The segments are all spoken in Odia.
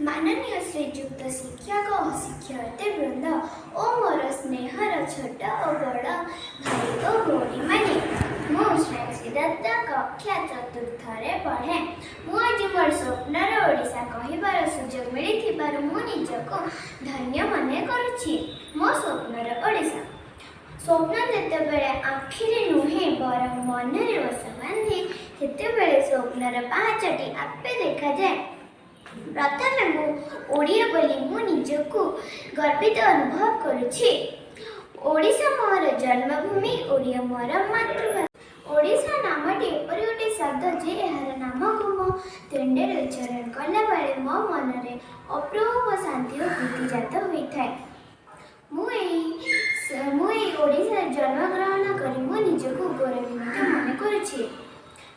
ମାନନୀୟ ଶ୍ରୀଯୁକ୍ତ ଶିକ୍ଷକ ଓ ଶିକ୍ଷୟିତ୍ରୀ ବୃନ୍ଦ ଓ ମୋର ସ୍ନେହର ଛୋଟ ଓ ବଡ଼ ଭାଇ ଓ ଭଉଣୀମାନେ, ମୁଁ ଶ୍ରେୟାଂଶୀ ଦତ୍ତ, କକ୍ଷା ଚତୁର୍ଥରେ ପଢ଼େ। ମୁଁ ଆଜି ମୋର ସ୍ୱପ୍ନର ଓଡ଼ିଶା କହିବାର ସୁଯୋଗ ମିଳିଥିବାରୁ ମୁଁ ନିଜକୁ ଧନ୍ୟ ମନେ କରୁଛି। ମୋ ସ୍ୱପ୍ନର ଓଡ଼ିଶା। ସ୍ୱପ୍ନ ଯେତେବେଳେ ଆଖିରେ ନୁହେଁ, ବରଂ ମନରେ ବସା ବାନ୍ଧେ, ସେତେବେଳେ ସ୍ୱପ୍ନର ପାହାଚଟି ଆପେ ଦେଖାଯାଏ। ପ୍ରଥମେ ମୁଁ ଓଡ଼ିଆ ବୋଲି ମୁଁ ନିଜକୁ ଗର୍ବିତ ଅନୁଭବ କରୁଛି। ଓଡ଼ିଶା ମୋର ଜନ୍ମଭୂମି, ଓଡ଼ିଆ ମୋର ମାତୃଭାଷା। ଓଡ଼ିଶା ନାମଟି ଏପରି ଗୋଟିଏ ଶବ୍ଦ ଯେ ଏହାର ନାମକୁ ମୋ ତୁଣ୍ଡରେ ଉଚ୍ଚାରଣ କଲାବେଳେ ମୋ ମନରେ ଅପୂର୍ବ ଶାନ୍ତି ଓ ପ୍ରୀତି ଜାତ ହୋଇଥାଏ। ମୁଁ ଏଇ ଓଡ଼ିଶାରେ ଜନ୍ମଗ୍ରହଣ କରି ମୁଁ ନିଜକୁ ଗୌରବାନ୍ୱିତ ମନେ କରୁଛି।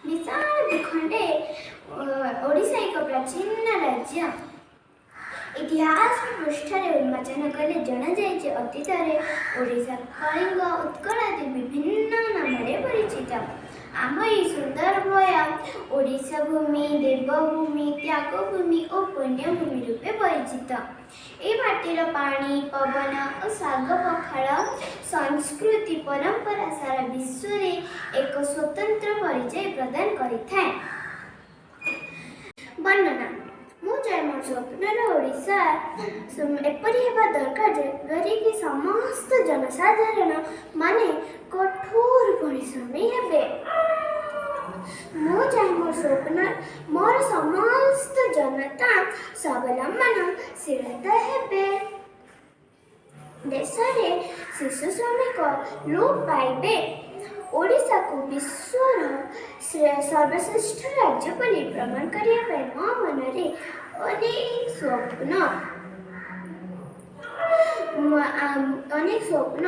ବିଶାଳ ଭୂଖଣ୍ଡେ ଓଡ଼ିଶା ଏକ ପ୍ରାଚୀନ ରାଜ୍ୟ। ଇତିହାସ ପୃଷ୍ଠାରେ ଉନ୍ମୋଚନ କଲେ ଜଣାଯାଏ ଯେ ଅତୀତରେ ଓଡ଼ିଶା କଳିଙ୍ଗ, ଉତ୍କଳ ଆଦି ବିଭିନ୍ନ ନାମରେ ପରିଚିତ। ଆମ ଏହି ସୁନ୍ଦରମୟ ଓଡ଼ିଶା ଭୂମି ଦେବଭୂମି, ତ୍ୟାଗଭୂମି ଓ ପୁଣ୍ୟଭୂମି ରୂପେ ପରିଚିତ। ଏହି ମାଟିର ପାଣି, ପବନ ଓ ଶାଗ ପଖାଳ ସଂସ୍କୃତି ପରମ୍ପରା ସାରା ବିଶ୍ୱରେ ଏକ ସ୍ୱତନ୍ତ୍ର ପରିଚୟ ପ୍ରଦାନ କରିଥାଏ। ବର୍ଣ୍ଣନା: ମୁଁ ଚାହେଁ ମୋ ସ୍ୱପ୍ନର ଓଡ଼ିଶା ଏପରି ହେବା ଦରକାର, ଯେପରିକି ସମସ୍ତ ଜନସାଧାରଣ ମାନେ କଠୋର ପରିଶ୍ରମୀ ହେବେ। ମୁଁ ଚାହେଁ ମୋ ସ୍ୱପ୍ନ ମୋର ସମସ୍ତ ଜନତା ସ୍ୱାବଲମ୍ବନଶୀଳତା ହେବେ। ଦେଶରେ ଶିଶୁ ଶ୍ରମିକ ଲୋପ ପାଇବେ। ଓଡ଼ିଶାକୁ ବିଶ୍ୱର ସର୍ବଶ୍ରେଷ୍ଠ ରାଜ୍ୟ ବୋଲି ପ୍ରମାଣ କରିବା ପାଇଁ ମୋ ମନରେ ଅନେକ ସ୍ୱପ୍ନ।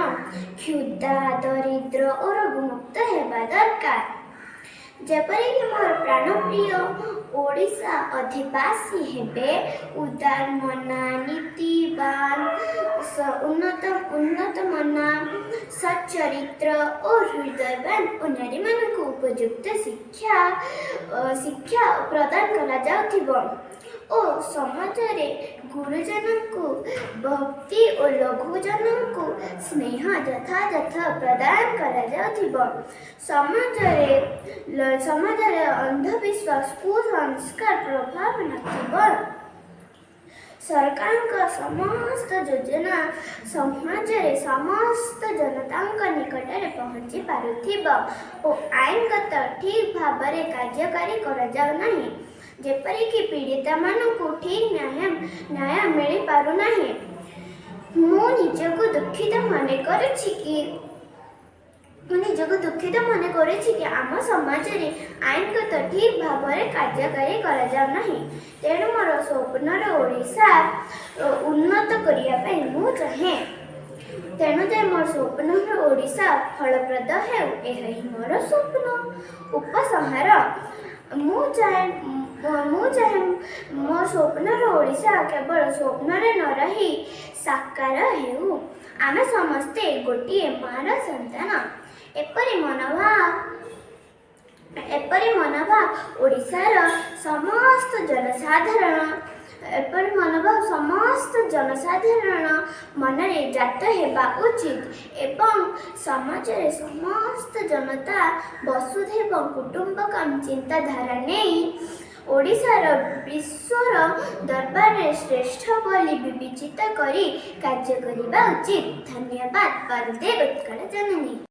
କ୍ଷୁଧା, ଦରିଦ୍ର ଓ ରୋଗମୁକ୍ତ ହେବା ଦରକାର। ଯେପରିକି ମୋର ପ୍ରାଣପ୍ରିୟ ଓଡ଼ିଶା ଅଧିବାସୀ ହେବେ ଉଦାର ମନା, ନୀତିବାନ, ଉନ୍ନତ ମନା, ସଚ୍ଚରିତ୍ର ଓ ହୃଦୟବାନ ଓ ନାରୀମାନଙ୍କୁ ଉପଯୁକ୍ତ ଶିକ୍ଷା ପ୍ରଦାନ କରାଯାଉଥିବ ଓ ସମାଜରେ ଗୁରୁଜନଙ୍କୁ ଭକ୍ତି ଓ ଲଘୁଜନଙ୍କୁ ସ୍ନେହ ଯଥାଯଥ ପ୍ରଦାନ କରାଯାଉଥିବ। ସମାଜରେ ଅନ୍ଧବିଶ୍ୱାସ, କୁସଂସ୍କାର ପ୍ରଭାବ ନଥିବ। ସରକାରଙ୍କ ସମସ୍ତ ଯୋଜନା ସମାଜରେ ସମସ୍ତ ଜନତାଙ୍କ ନିକଟରେ ପହଞ୍ଚି ପାରୁଥିବ ଓ ଆଇନଗତ ଠିକ୍ ଭାବରେ କାର୍ଯ୍ୟକାରୀ କରାଯାଉନାହିଁ, ଯେପରିକି ପୀଡ଼ିତାମାନଙ୍କୁ ଠିକ୍ ନ୍ୟାୟ ମିଳିପାରୁନାହିଁ। ମୁଁ ନିଜକୁ ଦୁଃଖିତ ମନେ କରୁଛି କି ଆମ ସମାଜରେ ଆଇନଗତ ଠିକ୍ ଭାବରେ କାର୍ଯ୍ୟକାରୀ କରାଯାଉନାହିଁ। ତେଣୁ ମୋର ସ୍ୱପ୍ନର ଓଡ଼ିଶା ଉନ୍ନତ କରିବା ପାଇଁ ମୁଁ ଚାହେଁ। ତେଣୁ ଯେ ମୋର ସ୍ୱପ୍ନର ଓଡ଼ିଶା ଫଳପ୍ରଦ ହେଉ, ଏହା ହିଁ ମୋର ସ୍ୱପ୍ନ। ଉପସଂହାର: ମୁଁ ଚାହେଁ ମୋ ସ୍ୱପ୍ନର ଓଡ଼ିଶା କେବଳ ସ୍ୱପ୍ନରେ ନ ରହି ସାକାର ହେଉ। ଆମେ ସମସ୍ତେ ଗୋଟିଏ ମାର ସନ୍ତାନ। ଏପରି ମନୋଭାବ ସମସ୍ତ ଜନସାଧାରଣ ମନରେ ଜାତ ହେବା ଉଚିତ ଏବଂ ସମାଜରେ ସମସ୍ତ ଜନତା ବସୁଧୈବ କୁଟୁମ୍ବକମ୍ ଚିନ୍ତାଧାରା ନେଇ ଓଡ଼ିଶାର ବିଶ୍ୱର ଦରବାରରେ ଶ୍ରେଷ୍ଠ ବୋଲି ବିବେଚିତ କରି କାର୍ଯ୍ୟ କରିବା ଉଚିତ। ଧନ୍ୟବାଦ। ବନ୍ଦେ ଉତ୍କଳ ଜନନୀ।